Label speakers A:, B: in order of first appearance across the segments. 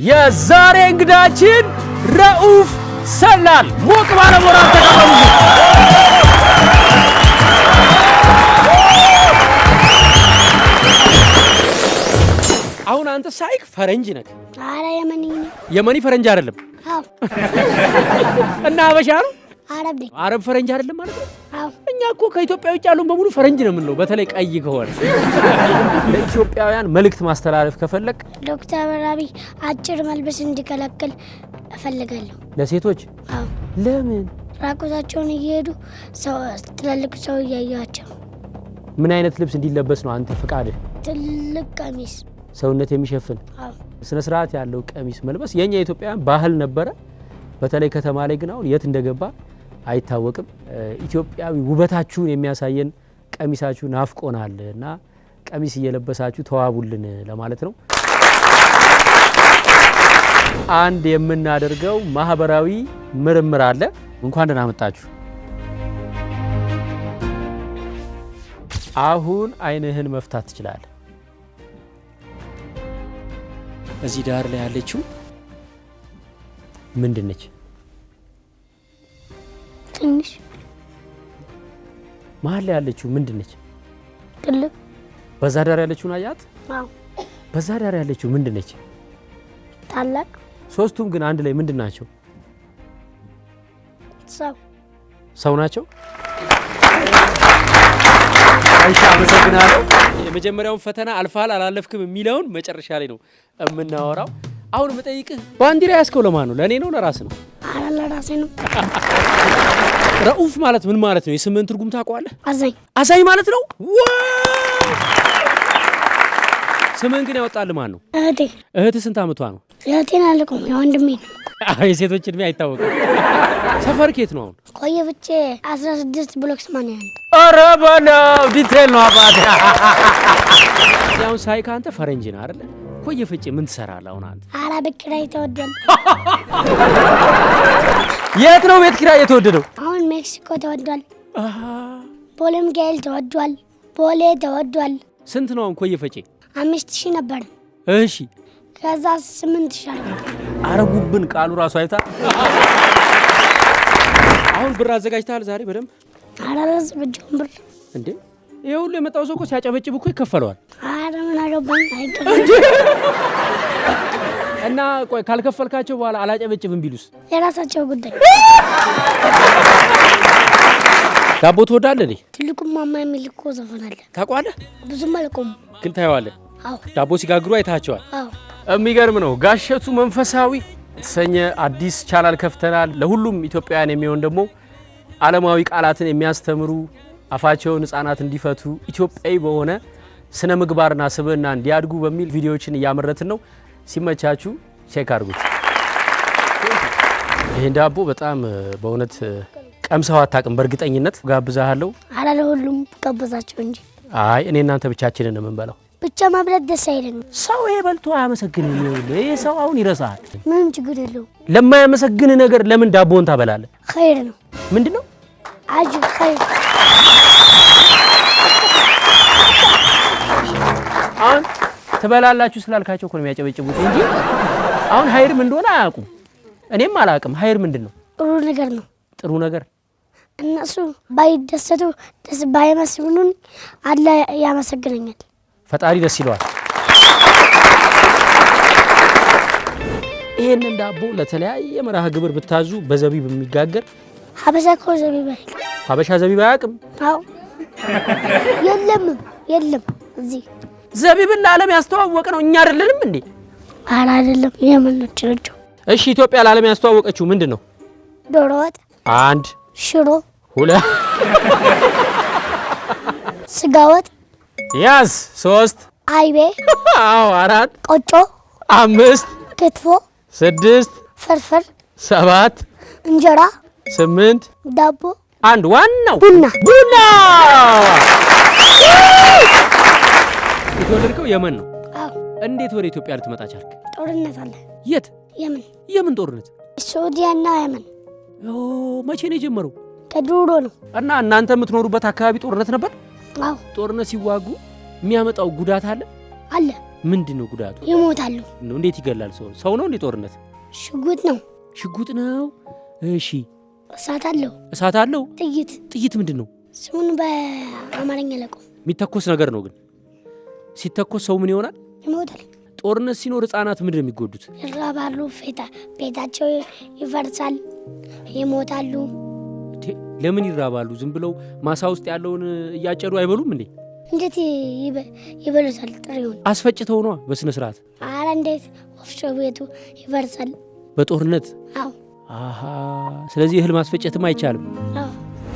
A: የዛሬ እንግዳችን ረኡፍ ሰላል። ሞቅ ባለ ሞራል ተቀበሉ። አሁን አንተ ሳይክ ፈረንጅ ነህ።
B: አረ የመኒ ነኝ።
A: የመኒ ፈረንጅ አይደለም።
B: አዎ።
A: እና አበሻ ነው።
B: አረብ ነኝ።
A: አረብ ፈረንጅ አይደለም ማለት ነው።
B: አዎ።
A: እኛ እኮ ከኢትዮጵያ ውጭ ያሉን በሙሉ ፈረንጅ ነው የምንለው፣ በተለይ ቀይ ከሆነ። ለኢትዮጵያውያን መልእክት ማስተላለፍ ከፈለግ?
B: ዶክተር አብይ አጭር መልበስ እንዲከለክል እፈልጋለሁ።
A: ለሴቶች?
B: አዎ።
A: ለምን?
B: ራቁታቸውን እየሄዱ ሰው ትላልቅ ሰው እያዩዋቸው።
A: ምን አይነት ልብስ እንዲለበስ ነው አንተ ፈቃድህ?
B: ትልቅ ቀሚስ።
A: ሰውነት የሚሸፍን?
B: አዎ።
A: ስነ ስርዓት ያለው ቀሚስ መልበስ የኛ የኢትዮጵያውያን ባህል ነበረ። በተለይ ከተማ ላይ ግን አሁን የት እንደገባ አይታወቅም። ኢትዮጵያዊ ውበታችሁን የሚያሳየን ቀሚሳችሁ ናፍቆናል እና ቀሚስ እየለበሳችሁ ተዋቡልን ለማለት ነው። አንድ የምናደርገው ማህበራዊ ምርምር አለ። እንኳን ደህና መጣችሁ። አሁን አይንህን መፍታት ትችላለህ። እዚህ ዳር ላይ ያለችው ምንድን ነች?
B: ትንሽ።
A: መሀል ላይ ያለችው ምንድን ነች?
B: ትልቅ።
A: በዛ ዳር ያለችውን አያት?
B: አዎ።
A: በዛ ዳር ያለችው ምንድን ነች?
B: ታላቅ።
A: ሶስቱም ግን አንድ ላይ ምንድን ናቸው?
B: ሰው።
A: ሰው ናቸው። አይሻ፣ አመሰግናለሁ። የመጀመሪያውን ፈተና አልፋል አላለፍክም የሚለውን መጨረሻ ላይ ነው የምናወራው። አሁን የምጠይቅህ ባንዲራ ያዝከው ለማን ነው? ለእኔ ነው ለራስ ነው?
B: አረ ለራሴ ነው።
A: ረኡፍ ማለት ምን ማለት ነው? የስምህን ትርጉም ታውቀዋለህ?
B: አዛኝ።
A: አዛኝ ማለት ነው። Wow! ስምህን ግን ያወጣልህ ማን ነው?
B: እህቴ።
A: እህትህ ስንት ዓመቷ ነው?
B: እህቴን አልቆም፣ የወንድሜ ነው።
A: አይ፣ የሴቶች እድሜ አይታወቅም። ሰፈር ኬት ነው አሁን?
B: ቆየ ፍቼ 16 ብሎክ 81።
A: ኧረ በለው፣ detail ነው አባቴ። አሁን ሳይ ከአንተ ፈረንጅ ነህ አይደለ? ኮየ ፍጬ ምን ትሰራለህ አሁን አንተ?
B: አረ ቤት ኪራይ ተወዷል።
A: የት ነው ቤት ኪራይ የተወደደው?
B: አሁን ሜክሲኮ ተወዷል። ቦሌ ሚካኤል ተወዷል። ቦሌ ተወዷል።
A: ስንት ነው አሁን ኮየ ፈጬ?
B: 5,000 ነበር። ከዛ 8,000 አደረጉ።
A: አረጉብን ቃሉ ራሱ አይታ። አሁን ብር አዘጋጅተሃል ዛሬ በደንብ?
B: አረ አላዘጋጀሁም ብር።
A: እንዴ፣ ይሄ ሁሉ የመጣው ሰው እኮ ሲያጨበጭብ እኮ ይከፈለዋል።
B: አረ ምን አገባኝ፣ አይከፈልም።
A: እና ቆይ፣ ካልከፈልካቸው በኋላ አላጨበጭብም ቢሉስ?
B: የራሳቸው ጉዳይ።
A: ዳቦ ትወዳለህ እንዴ?
B: ትልቁ ማማ የሚል እኮ ዘፈን አለ።
A: ታውቀዋለህ?
B: ብዙም አልቆም።
A: ግን ታየዋለህ?
B: አዎ።
A: ዳቦ ሲጋግሩ አይታቸዋል?
B: አዎ።
A: የሚገርም ነው። ጋሸቱ መንፈሳዊ የተሰኘ አዲስ ቻናል ከፍተናል። ለሁሉም ኢትዮጵያውያን የሚሆን ደግሞ ዓለማዊ ቃላትን የሚያስተምሩ፣ አፋቸውን ሕፃናት እንዲፈቱ፣ ኢትዮጵያዊ በሆነ ስነ ምግባርና ስብዕና እንዲያድጉ በሚል ቪዲዮዎችን እያመረትን ነው። ሲመቻችሁ check አድርጉት። ይህን ዳቦ በጣም በእውነት ቀምሰው አታውቅም። በእርግጠኝነት ጋብዛሃለሁ።
B: አረ ለሁሉም ጋበዛቸው እንጂ።
A: አይ፣ እኔ እናንተ ብቻችንን ነው የምንበላው።
B: ብቻ መብላት ደስ አይለኝም።
A: ሰው ይሄ በልቶ አያመሰግንም። ይኸውልህ፣ ይሄ ሰው አሁን ይረሳሃል።
B: ምንም ችግር የለውም።
A: ለማያመሰግን ነገር ለምን ዳቦን ታበላለህ?
B: ኸይር ነው።
A: ምንድን ነው?
B: አጅር ኸይር።
A: አሁን ትበላላችሁ ስላልካቸው እኮ ነው የሚያጨበጭቡት እንጂ አሁን ኸይር ምን እንደሆነ አያውቁም። እኔም አላውቅም። ኸይር ምንድን ነው?
B: ጥሩ ነገር ነው።
A: ጥሩ ነገር።
B: እነሱ ባይደሰቱ፣ ደስ ባይመስሉን አላህ ያመሰግነኛል።
A: ፈጣሪ ደስ ይለዋል። ይሄንን ዳቦ ለተለያየ መርሃ ግብር ብታዙ በዘቢብ የሚጋገር።
B: ሀበሻ እኮ ዘቢብ አይልም።
A: ሀበሻ ዘቢብ አያውቅም።
B: አዎ፣ የለም የለም እዚህ።
A: ዘቢብን ለዓለም ያስተዋወቅ ነው እኛ አይደለንም እንዴ?
B: ኧረ አይደለም፣ የመኖች ናቸው።
A: እሺ፣ ኢትዮጵያ ለዓለም ያስተዋወቀችው ምንድን ነው?
B: ዶሮ ወጥ።
A: አንድ።
B: ሽሮ።
A: ሁለት።
B: ስጋ ወጥ።
A: ያዝ፣ ሶስት።
B: አይቤ።
A: አዎ፣ አራት።
B: ቆጮ።
A: አምስት።
B: ክትፎ።
A: ስድስት።
B: ፍርፍር።
A: ሰባት።
B: እንጀራ።
A: ስምንት።
B: ዳቦ።
A: አንድ ዋናው።
B: ቡና።
A: ቡና። የተወለድከው የመን ነው?
B: አዎ።
A: እንዴት ወደ ኢትዮጵያ ልትመጣ ቻልክ?
B: ጦርነት አለ።
A: የት?
B: የመን።
A: የምን ጦርነት?
B: ሳዑዲያና የመን።
A: ኦ፣ መቼ ነው የጀመረው?
B: ከድሮ ነው።
A: እና እናንተ የምትኖሩበት አካባቢ ጦርነት ነበር?
B: አዎ።
A: ጦርነት ሲዋጉ የሚያመጣው ጉዳት አለ?
B: አለ።
A: ምንድን ነው ጉዳቱ?
B: ይሞታሉ።
A: እንዴት ይገላል ሰው? ሰው ነው እንዴ ጦርነት?
B: ሽጉጥ ነው።
A: ሽጉጥ ነው። እሺ፣
B: እሳት አለው።
A: እሳት አለው።
B: ጥይት።
A: ጥይት ምንድን ነው?
B: ስሙን በአማርኛ ለቀው
A: የሚተኮስ ነገር ነው። ግን ሲተኮስ ሰው ምን ይሆናል?
B: ይሞታል።
A: ጦርነት ሲኖር ህጻናት ምንድን ነው የሚጎዱት?
B: ይራባሉ፣ ቤታቸው ይፈርሳል፣ ይሞታሉ።
A: ለምን ይራባሉ? ዝም ብለው ማሳ ውስጥ ያለውን እያጨዱ አይበሉም እንዴ?
B: እንዴት ይበሉታል? ጥሬውን
A: አስፈጭተው ነዋ በስነ ስርዓት።
B: ኧረ እንዴት! ወፍጮ ቤቱ ይፈርሳል
A: በጦርነት።
B: አዎ።
A: አሃ፣ ስለዚህ እህል ማስፈጨትም አይቻልም።
B: አዎ።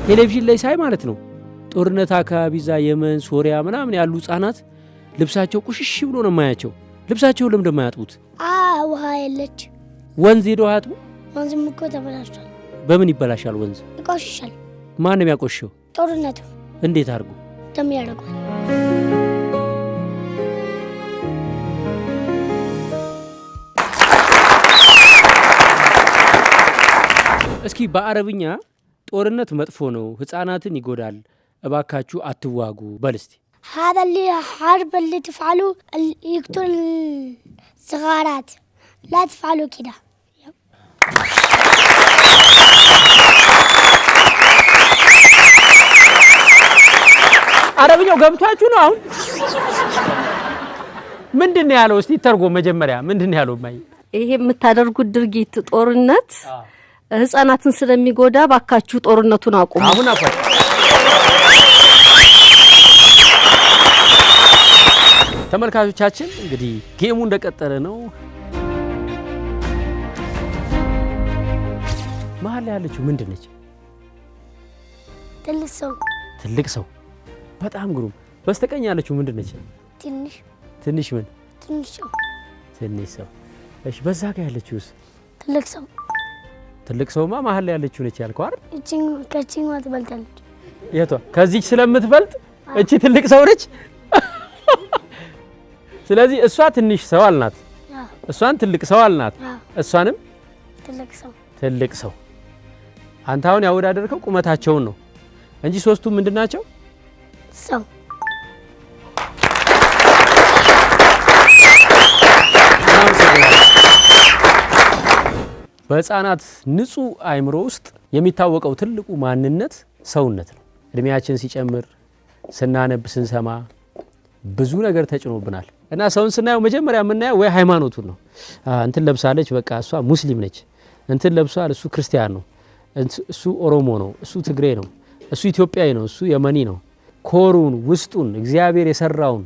A: ቴሌቪዥን ላይ ሳይ ማለት ነው ጦርነት አካባቢ እዛ የመን፣ ሶሪያ ምናምን ያሉ ህጻናት ልብሳቸው ቁሽሽ ብሎ ነው የማያቸው። ልብሳቸውን ለምን እንደማያጥቡት?
B: ውሃ የለች።
A: ወንዝ ሄደው አያጥቡ?
B: ወንዝም እኮ ተበላሽቷል።
A: በምን ይበላሻል ወንዝ?
B: ይቆሽሻል።
A: ማን ነው የሚያቆሽሸው?
B: ጦርነቱ።
A: እንዴት አድርጎ?
B: ደም ያደርገዋል።
A: እስኪ በአረብኛ ጦርነት መጥፎ ነው፣ ህፃናትን ይጎዳል፣ እባካችሁ አትዋጉ በል እስቲ።
B: هذا اللي حرب اللي تفعلوا يقتل الصغارات لا تفعلوا كده.
A: አረብኛው ገብቷችሁ ነው አሁን? ምንድን ነው ያለው? እስቲ ተርጎም መጀመሪያ ምንድን ነው ያለው? ማይ
C: ይሄ የምታደርጉት ድርጊት ጦርነት ህፃናትን ስለሚጎዳ ባካችሁ ጦርነቱን አቁሙ።
A: አሁን አቋጭ። ተመልካቾቻችን እንግዲህ game ኡ እንደቀጠለ ነው። መሀል ላይ ያለችው ምንድን ነች?
B: ትልቅ ሰው።
A: ትልቅ ሰው። በጣም ግሩም። በስተቀኝ ያለችው ምንድን ነች?
B: ትንሽ።
A: ትንሽ ምን?
B: ትንሽ ሰው።
A: ትንሽ ሰው። እሺ፣ በዛ ጋር ያለችውስ?
B: ትልቅ ሰው።
A: ትልቅ ሰውማ መሀል ላይ ያለችው ነች ያልከው አይደል?
B: ከቺኛዋ ትበልጣለች።
A: የቷ? ከዚች ስለምትበልጥ እቺ ትልቅ ሰው ነች። ስለዚህ እሷ ትንሽ ሰው አልናት፣ እሷን ትልቅ ሰው አልናት፣ እሷንም
B: ትልቅ ሰው።
A: ትልቅ ሰው። አንተ አሁን ያወዳደርከው ቁመታቸውን ነው እንጂ ሶስቱም ምንድን ናቸው?
B: ሰው።
A: በህፃናት ንጹህ አእምሮ ውስጥ የሚታወቀው ትልቁ ማንነት ሰውነት ነው። እድሜያችን ሲጨምር ስናነብ ስንሰማ ብዙ ነገር ተጭኖብናል እና ሰውን ስናየው መጀመሪያ የምናየው ወይ ሃይማኖቱን ነው። እንትን ለብሳለች በቃ እሷ ሙስሊም ነች፣ እንትን ለብሷል እሱ ክርስቲያን ነው፣ እሱ ኦሮሞ ነው፣ እሱ ትግሬ ነው፣ እሱ ኢትዮጵያዊ ነው፣ እሱ የመኒ ነው። ኮሩን ውስጡን እግዚአብሔር የሰራውን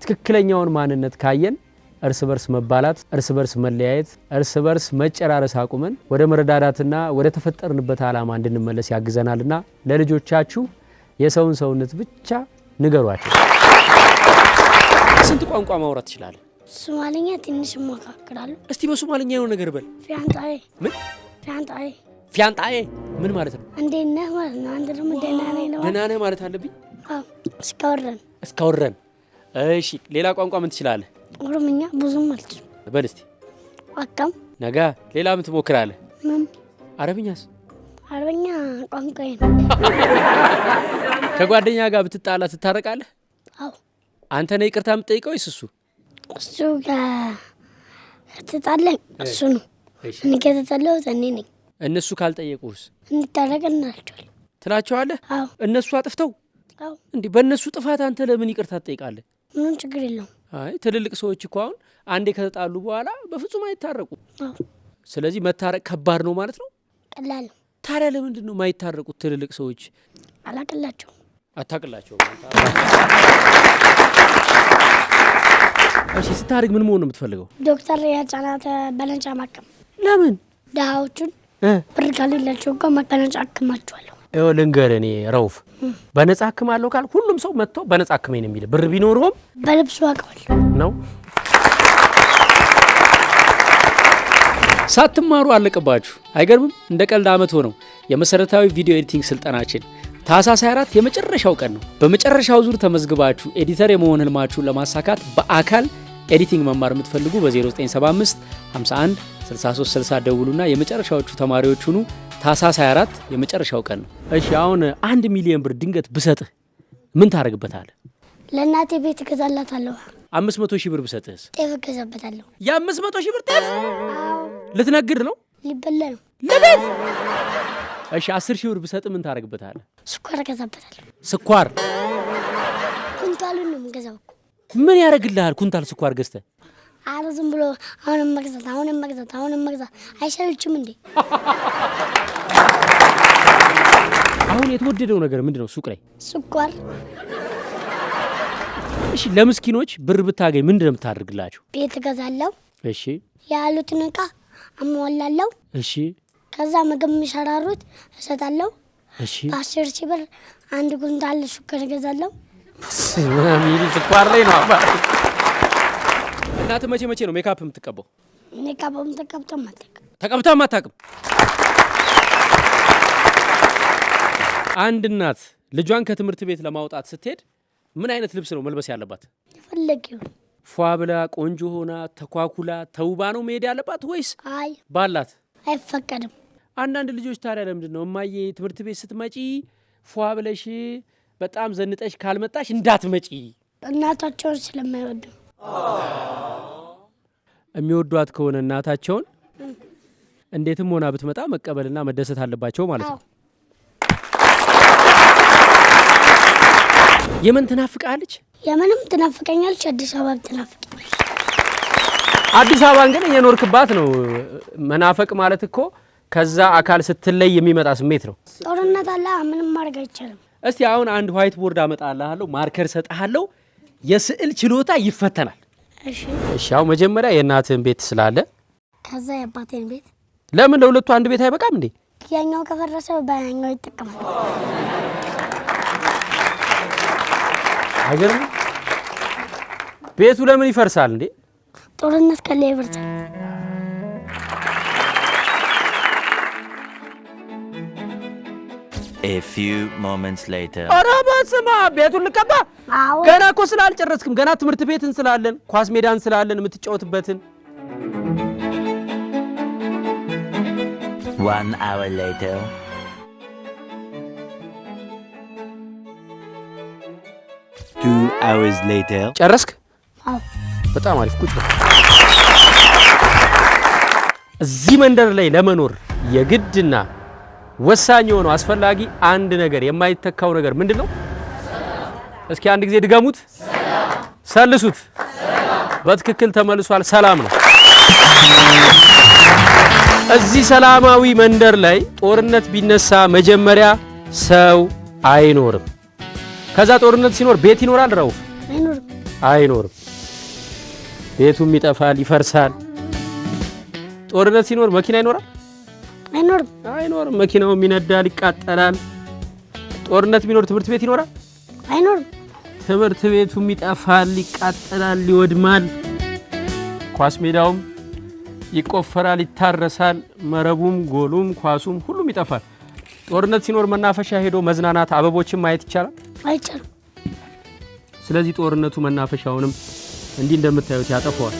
A: ትክክለኛውን ማንነት ካየን እርስ በርስ መባላት፣ እርስ በርስ መለያየት፣ እርስ በርስ መጨራረስ አቁመን ወደ መረዳዳትና ወደ ተፈጠርንበት ዓላማ እንድንመለስ ያግዘናልና ለልጆቻችሁ የሰውን ሰውነት ብቻ ንገሯቸው። ስንት ቋንቋ ማውራት ትችላለህ?
B: ሶማሊኛ ትንሽ እሞካክራለሁ።
A: እስቲ በሶማሊኛ የሆነ ነገር በል።
B: ፊያንጣዬ።
A: ምን?
B: ፊያንጣዬ።
A: ፊያንጣዬ ምን ማለት ነው?
B: እንዴት ነህ ማለት ነው። አንተ ደግሞ ደህና ነህ ነው።
A: ደህና ነህ ማለት አለብኝ?
B: አዎ፣ እስካወራን።
A: እስካወራን። እሺ፣ ሌላ ቋንቋ ምን ትችላለህ?
B: ኦሮምኛ ብዙም አልችልም።
A: በል እስቲ።
B: አካም።
A: ነጋ። ሌላ ምን ትሞክራለህ?
B: ምን?
A: አረብኛስ?
B: አረብኛ ቋንቋዬ ነው።
A: ከጓደኛ ጋር ብትጣላ ትታረቃለህ?
B: አዎ።
A: አንተ ነህ ይቅርታ የምትጠይቀው ወይስ እሱ?
B: እሱ ከተጣላኝ እሱ ነው። እኔ ከተጣላሁት እኔ ነኝ።
A: እነሱ ካልጠየቁህስ?
B: እንታረቅ እንላቸዋለን።
A: ትላቸዋለህ?
B: አዎ።
A: እነሱ አጥፍተው?
B: አዎ።
A: እንዴ በእነሱ ጥፋት አንተ ለምን ይቅርታ ትጠይቃለህ?
B: ምንም ችግር የለውም።
A: አይ ትልልቅ ሰዎች እኮ አሁን አንዴ ከተጣሉ በኋላ በፍጹም አይታረቁ።
B: አዎ።
A: ስለዚህ መታረቅ ከባድ ነው ማለት ነው?
B: ቀላል ነው።
A: ታዲያ ለምንድን ነው የማይታረቁት ትልልቅ ሰዎች?
B: አላቅላቸውም።
A: አታቅላቸውም። እሺ ስታድግ ምን መሆን ነው የምትፈልገው?
B: ዶክተር፣ የህፃናት በነፃ ማከም።
A: ለምን?
B: ድሃዎቹን ብር ከሌላቸው እኮ በነፃ አክማቸዋለሁ።
A: ይኸው ልንገርህ፣ እኔ ረውፍ በነፃ አክማለሁ ካልክ ሁሉም ሰው መጥቶ በነፃ አክመኝ ነው የሚልህ። ብር ቢኖረውም
B: በልብሱ አውቀዋለሁ
A: ነው። ሳትማሩ አለቀባችሁ። አይገርምም? እንደ ቀልድ አመት ሆነው የመሰረታዊ ቪዲዮ editing ስልጠናችን ታህሳስ 24 የመጨረሻው ቀን ነው። በመጨረሻው ዙር ተመዝግባችሁ editor የመሆን ህልማችሁን ለማሳካት በአካል editing መማር የምትፈልጉ በ0975 51 63 60 ደውሉና የመጨረሻዎቹ ተማሪዎች ሁኑ። ታህሳስ 24 የመጨረሻው ቀን ነው። እሺ አሁን 1 ሚሊዮን ብር ድንገት ብሰጥህ ምን ታደርግበታለህ?
B: ለእናቴ ቤት እገዛላታለሁ።
A: 500,000 ብር ብሰጥህስ?
B: ጤፍ እገዛበታለሁ።
A: የ500,000 ብር ጤፍ?
B: አዎ።
A: ልትነግድ ነው?
B: ሊበላ ነው።
A: ለቤት? እሺ፣ 10,000 ብር ብሰጥ ምን ታደርግበታለህ?
B: ስኳር እገዛበታለሁ።
A: ስኳር?
B: ኩንታሉን ነው የምገዛው እኮ።
A: ምን ያደርግልሃል ኩንታል ስኳር ገዝተህ?
B: አረ ዝም ብሎ አሁንም መግዛት፣ አሁንም መግዛት፣ አሁንም መግዛት አይሰለችም እንዴ?
A: አሁን የተወደደው ነገር ምንድን ነው ሱቅ ላይ?
B: ስኳር።
A: እሺ፣ ለምስኪኖች ብር ብታገኝ ምንድን ነው የምታደርግላቸው?
B: ቤት እገዛለሁ።
A: እሺ።
B: ያሉትን እቃ አሟላለሁ።
A: እሺ።
B: ከዛ ምግብ የሚሰራሩት እሰጣለሁ።
A: እሺ።
B: በ10,000 ብር አንድ ኩንታል ስኳር እገዛለሁ።
A: ምናምን ስኳር ላይ ነው አባ። እናትህ መቼ መቼ ነው ሜካፕ የምትቀባው?
B: ሜካፕም ተቀብቶም አታውቅም።
A: ተቀብታም አታውቅም። አንድ እናት ልጇን ከትምህርት ቤት ለማውጣት ስትሄድ ምን አይነት ልብስ ነው መልበስ ያለባት?
B: የፈለገው።
A: ፏ ብላ፣ ቆንጆ ሆና፣ ተኳኩላ፣ ተውባ ነው መሄድ ያለባት ወይስ
B: አይ፣
A: ባላት?
B: አይፈቀድም።
A: አንዳንድ ልጆች ታዲያ ለምንድን ነው እማዬ ትምህርት ቤት ስትመጪ ፏ ብለሽ በጣም ዘንጠሽ ካልመጣሽ እንዳትመጪ?
B: እናታቸውን ስለማይወዱ።
A: የሚወዷት ከሆነ እናታቸውን እንዴትም ሆና ብትመጣ መቀበልና መደሰት አለባቸው ማለት ነው።
B: አዎ።
A: የመን ትናፍቃለች?
B: የመንም ትናፍቀኛለች፣ አዲስ አበባ ትናፍቀኛለች።
A: አዲስ አበባን ግን እየኖርክባት ነው። መናፈቅ ማለት እኮ ከዛ አካል ስትለይ የሚመጣ ስሜት ነው።
B: ጦርነት አለ፣ ምንም ማድረግ አይቻልም።
A: እስቲ አሁን አንድ white board አመጣልሃለሁ፣ marker ሰጥሃለሁ። የስዕል ችሎታ ይፈተናል።
B: እሺ።
A: እሺ፣ አሁን መጀመሪያ የእናትህን ቤት ስላለ
B: ከዛ የአባቴን ቤት።
A: ለምን ለሁለቱ አንድ ቤት አይበቃም እንዴ?
B: ያኛው ከፈረሰ በያኛው ይጠቀማል።
A: አይገርምም? ቤቱ ለምን ይፈርሳል እንዴ?
B: ጦርነት ካለ ይፈርሳል።
D: A few moments later.
A: ኧረ በስመ አብ፣ ቤቱን ልቀባ?
B: አዎ።
A: ገና እኮ ስላልጨረስክም፣ ገና ትምህርት ቤት እንስላለን፣ ኳስ ሜዳ እንስላለን፣ የምትጫወትበትን።
D: 1 hour later. 2 hours later.
A: ጨረስክ?
B: አዎ።
A: በጣም አሪፍ። ቁጭ በል። እዚህ መንደር ላይ ለመኖር የግድና ወሳኝ የሆነው አስፈላጊ አንድ ነገር፣ የማይተካው ነገር ምንድን ነው? እስኪ አንድ ጊዜ ድገሙት፣ ሰልሱት። በትክክል ተመልሷል። ሰላም ነው። እዚህ ሰላማዊ መንደር ላይ ጦርነት ቢነሳ መጀመሪያ ሰው አይኖርም። ከዛ ጦርነት ሲኖር ቤት ይኖራል? ረውፍ?
B: አይኖርም።
A: አይኖርም። ቤቱም ይጠፋል፣ ይፈርሳል። ጦርነት ሲኖር መኪና ይኖራል?
B: አይኖርም።
A: አይኖርም። መኪናውም ይነዳል፣ ይቃጠላል። ጦርነት ቢኖር ትምህርት ቤት ይኖራል?
B: አይኖርም።
A: ትምህርት ቤቱም ይጠፋል፣ ይቃጠላል፣ ይወድማል። ኳስ ሜዳውም ይቆፈራል፣ ይታረሳል። መረቡም፣ ጎሉም፣ ኳሱም ሁሉም ይጠፋል። ጦርነት ሲኖር መናፈሻ ሄዶ መዝናናት፣ አበቦችን ማየት ይቻላል?
B: አይቻልም።
A: ስለዚህ ጦርነቱ መናፈሻውንም እንዲህ እንደምታዩት ያጠፋዋል።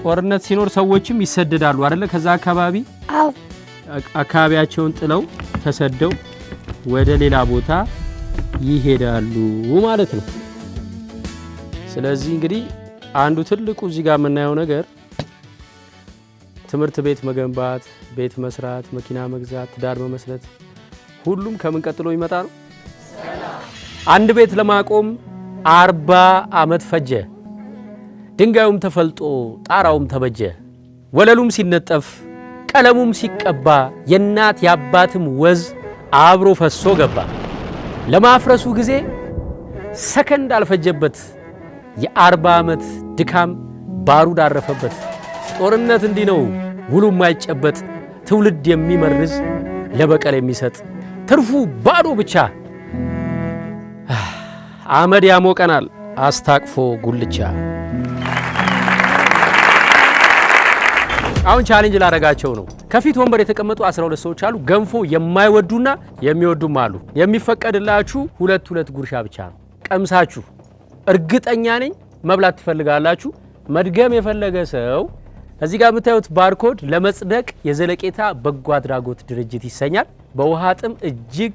A: ጦርነት ሲኖር ሰዎችም ይሰደዳሉ አይደለ? ከዛ አካባቢ
B: አዎ።
A: አካባቢያቸውን ጥለው ተሰደው ወደ ሌላ ቦታ ይሄዳሉ ማለት ነው። ስለዚህ እንግዲህ አንዱ ትልቁ እዚህ ጋር የምናየው ነገር ትምህርት ቤት መገንባት፣ ቤት መስራት፣ መኪና መግዛት፣ ትዳር መመስረት ሁሉም ከምን ቀጥሎ ይመጣ ነው? አንድ ቤት ለማቆም 40 ዓመት ፈጀ። ድንጋዩም ተፈልጦ ጣራውም ተበጀ። ወለሉም ሲነጠፍ ቀለሙም ሲቀባ የእናት የአባትም ወዝ አብሮ ፈሶ ገባ። ለማፍረሱ ጊዜ ሰከንድ አልፈጀበት። የ40 ዓመት ድካም ባሩድ አረፈበት። ጦርነት እንዲህ ነው ውሉ የማይጨበጥ፣ ትውልድ የሚመርዝ፣ ለበቀል የሚሰጥ፣ ትርፉ ባዶ ብቻ። አመድ ያሞቀናል አስታቅፎ ጉልቻ። አሁን challenge ላረጋቸው ነው። ከፊት ወንበር የተቀመጡ 12 ሰዎች አሉ። ገንፎ የማይወዱና የሚወዱም አሉ። የሚፈቀድላችሁ ሁለት ሁለት ጉርሻ ብቻ ነው። ቀምሳችሁ እርግጠኛ ነኝ መብላት ትፈልጋላችሁ። መድገም የፈለገ ሰው እዚህ ጋር የምታዩት barcode ለመጽደቅ የዘለቄታ በጎ አድራጎት ድርጅት ይሰኛል። በውሃ ጥም እጅግ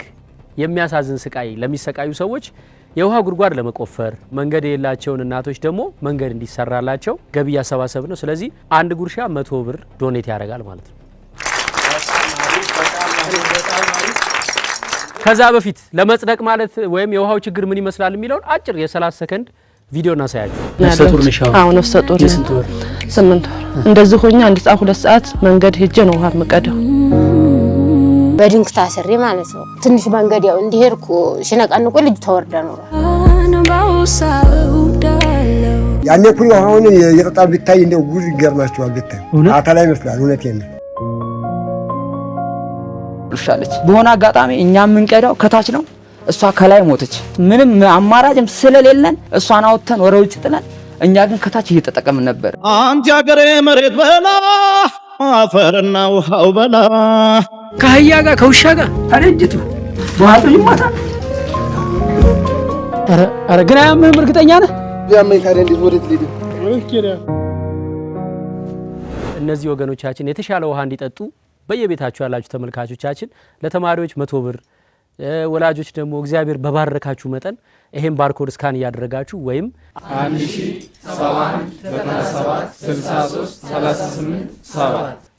A: የሚያሳዝን ስቃይ ለሚሰቃዩ ሰዎች የውሃ ጉድጓድ ለመቆፈር፣ መንገድ የሌላቸውን እናቶች ደግሞ መንገድ እንዲሰራላቸው ገቢ እያሰባሰብ ነው። ስለዚህ አንድ ጉርሻ 100 ብር donate ያደርጋል ማለት ነው። ከዛ በፊት ለመጽደቅ ማለት ወይም የውሃው ችግር ምን ይመስላል የሚለውን አጭር የ30 ሰከንድ ቪዲዮ እናሳያችሁ። ነፍሰ ጡር ነሽ አሁን?
E: አዎ፣ ነፍሰ ጡር ነኝ።
A: የስንት ወር?
E: 8 ወር። እንደዚህ ሆኜ አንድ ሰዓት 2 ሰዓት መንገድ ሄጄ ነው ውሃ የምቀዳው።
F: በድንክ ታስሬ ማለት ነው። ትንሽ መንገድ ያው እንዲሄድኩ ሲነቀንቁ ልጅ ተወርደ ነው።
G: ያኔ እኮ ውሃውን የጠጣ ቢታይ እንደው ጉድ ይገርማቸዋል። ብታይ አተላ ይመስላል። እውነቴን ነው።
H: ሻለች በሆነ አጋጣሚ እኛ የምንቀዳው ከታች ነው፣ እሷ ከላይ ሞተች። ምንም አማራጭም ስለሌለን እሷን አውጥተን ወደ ውጭ ጥለን እኛ ግን ከታች እየተጠቀምን ነበር።
I: አንተ ያገሬ መሬት በላ፣ አፈርና ውሃው በላ።
A: ከአህያ ጋር፣ ከውሻ ጋር።
H: ታዲያ በውሃ ይሞታል።
A: ኧረ ግን አያምህም? እርግጠኛ ነህ?
J: ያመኝ ታዲያ እንዴት ወዴት ልሂድ?
A: እነዚህ ወገኖቻችን የተሻለ ውሃ እንዲጠጡ በየቤታችሁ ያላችሁ ተመልካቾቻችን ለተማሪዎች 100 ብር፣ ወላጆች ደግሞ እግዚአብሔር በባረካችሁ መጠን ይሄን barcode scan እያደረጋችሁ ወይም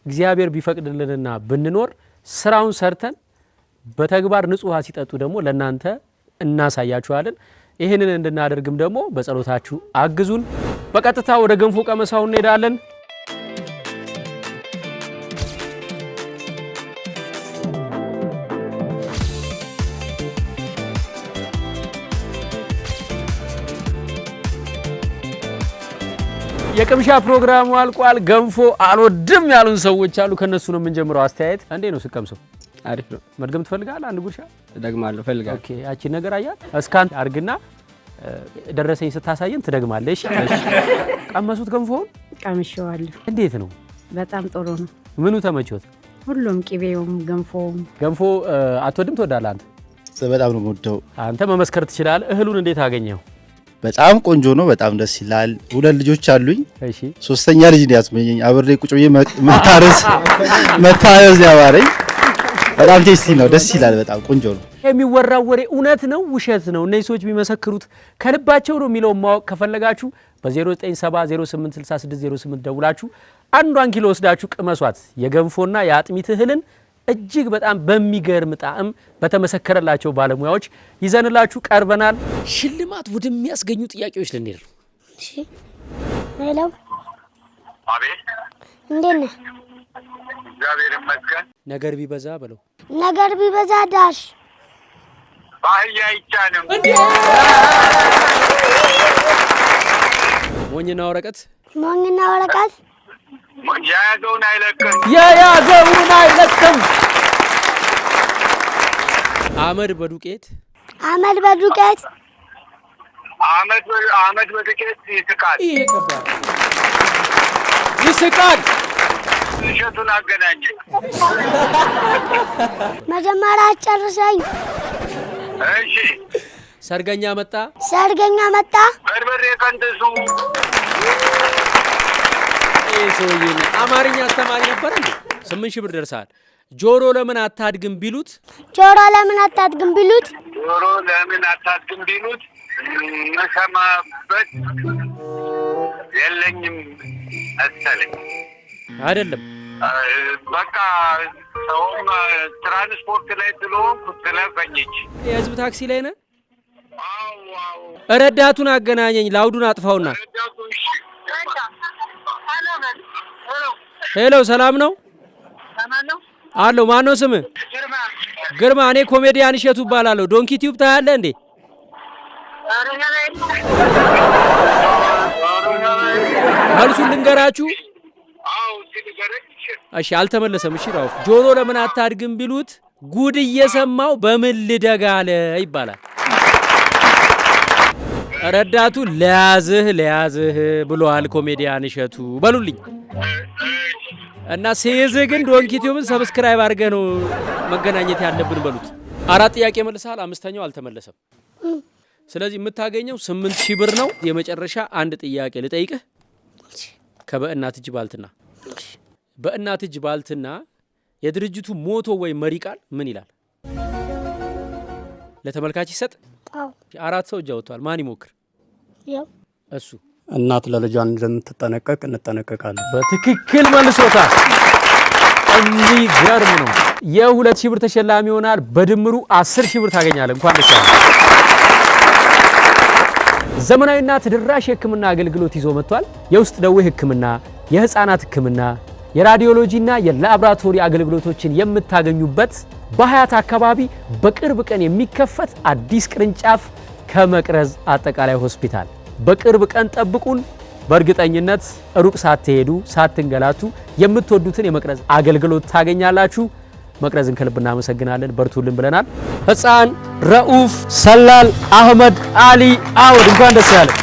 A: እግዚአብሔር ቢፈቅድልንና ብንኖር ስራውን ሰርተን በተግባር ንጹህ ውሃ ሲጠጡ ደግሞ ለእናንተ እናሳያችኋለን። ይህንን እንድናደርግም ደግሞ በጸሎታችሁ አግዙን። በቀጥታ ወደ ገንፎ ቀመሳው እንሄዳለን። የቅምሻ ፕሮግራሙ አልቋል። ገንፎ አልወድም ያሉን ሰዎች አሉ። ከነሱ ነው የምንጀምረው። አስተያየት እንዴ ነው ስቀምሰው?
K: አሪፍ ነው።
A: መድገም ትፈልጋለህ? አንድ ጉርሻ።
K: እደግማለሁ፣ እፈልጋለሁ።
A: Okay፣ ያቺን ነገር አያት scan አርግና ደረሰኝ ስታሳየን ትደግማለህ። እሺ፣ ቀመሱት ገንፎውን?
L: ቀምሼዋለሁ።
A: እንዴት ነው?
L: በጣም ጥሩ ነው።
A: ምኑ ተመቾት?
L: ሁሉም፣ ቅቤውም ገንፎውም።
A: ገንፎ አትወድም? ትወዳለህ አንተ?
M: በጣም ነው የምወደው።
A: አንተ መመስከር ትችላለህ። እህሉን እንዴት አገኘው?
M: በጣም ቆንጆ ነው። በጣም ደስ ይላል። ሁለት ልጆች አሉኝ።
A: እሺ።
M: ሶስተኛ ልጅ ነው ያስመኘኝ። አብሬ ቁጭ ብዬ መታረስ መታረስ ያባረኝ። በጣም tasty ነው። ደስ ይላል። በጣም ቆንጆ ነው።
A: የሚወራው ወሬ እውነት ነው ውሸት ነው፣ እነዚህ ሰዎች የሚመሰክሩት ከልባቸው ነው የሚለውን ማወቅ ከፈለጋችሁ በ0970 86608 ደውላችሁ አንዷን ኪሎ ወስዳችሁ ቅመሷት። የገንፎና የአጥሚት እህልን እጅግ በጣም በሚገርም ጣዕም በተመሰከረላቸው ባለሙያዎች ይዘንላችሁ ቀርበናል። ሽልማት ወደሚያስገኙ ጥያቄዎች ልንሄድ ነው።
B: እሺ፣ hello።
N: አቤት።
B: እንዴት ነህ?
N: እግዚአብሔር ይመስገን።
A: ነገር ቢበዛ በለው።
B: ነገር ቢበዛ dash
N: በአህያ አይቻልም።
A: ሞኝና ወረቀት።
B: ሞኝና ወረቀት።
N: የያዘውን አይለቅም።
A: የያዘውን አይለቅም። አመድ በዱቄት።
B: አመድ በዱቄት።
N: አመድ በዱቄት ይስቃል።
A: ይሄ ከባድ ይስቃል።
N: እሸቱን አገናኘ።
B: መጀመሪያ አስጨርሰኝ።
N: እሺ።
A: ሰርገኛ መጣ።
B: ሰርገኛ መጣ።
N: በርበሬ ቀንጥሱ።
A: ይህ ሰውዬ አማርኛ አስተማሪ ነበር እንዴ? 8,000 ብር ደርሰሃል። ጆሮ ለምን አታድግም ቢሉት?
B: ጆሮ ለምን አታድግም ቢሉት?
N: ጆሮ ለምን አታድግም ቢሉት መሰማበት የለኝም መሰለኝ።
A: አይደለም።
N: በቃ ሰውም ትራንስፖርት ላይ ስለሆንኩ ትለፈኝች።
A: የህዝብ ታክሲ ላይ ነህ? ረዳቱን አገናኘኝ። Loud ኡን አጥፋውና። Hello፣ ሰላም ነው አለው። ማን ነው ስምህ? ግርማ። እኔ ኮሜዲያን እሸቱ እባላለሁ። Donkey Tube ታያለህ እንዴ? መልሱን ልንገራችሁ። እሺ፣ አልተመለሰም። እሺ ራውፍ፣ ጆሮ ለምን አታድግም ቢሉት ጉድ እየሰማው በምን ልደግ አለ ይባላል። ረዳቱ ለያዝህ ለያዝህ ብሏል ኮሜዲያን እሸቱ በሉልኝ። እና ሲይዝህ ግን Donkey Tube ን subscribe አድርገህ ነው መገናኘት ያለብን በሉት። አራት ጥያቄ መልሰሃል፣ አምስተኛው አልተመለሰም። ስለዚህ የምታገኘው 8,000 ብር ነው። የመጨረሻ አንድ ጥያቄ ልጠይቅህ ከበእናት እጅ ባልትና። በእናት እጅ ባልትና የድርጅቱ motto ወይ መሪ ቃል ምን ይላል? ለተመልካች ይሰጥ።
B: አዎ።
A: አራት ሰው እጅ አውጥቷል። ማን ይሞክር?
B: ያው
A: እሱ።
O: እናት ለልጇ እንደምትጠነቀቅ እንጠነቀቃለን።
A: በትክክል መልሶታል። የሚገርም ነው። የ2,000 ብር ተሸላሚ ይሆናል። በድምሩ 10,000 ብር ታገኛለህ። እንኳን ደስ ያለህ። ዘመናዊና ተደራሽ የሕክምና አገልግሎት ይዞ መጥቷል። የውስጥ ደዌ ሕክምና፣ የህፃናት ሕክምና፣ የራዲዮሎጂና የላብራቶሪ አገልግሎቶችን የምታገኙበት በሀያት አካባቢ በቅርብ ቀን የሚከፈት አዲስ ቅርንጫፍ ከመቅረዝ አጠቃላይ ሆስፒታል በቅርብ ቀን ጠብቁን። በእርግጠኝነት ሩቅ ሳትሄዱ ሳትንገላቱ የምትወዱትን የመቅረዝ አገልግሎት ታገኛላችሁ። መቅረዝን ከልብ እናመሰግናለን። በርቱልን ብለናል። ህፃን ረኡፍ ሰላል አህመድ አሊ አወድ፣ እንኳን ደስ ያለህ።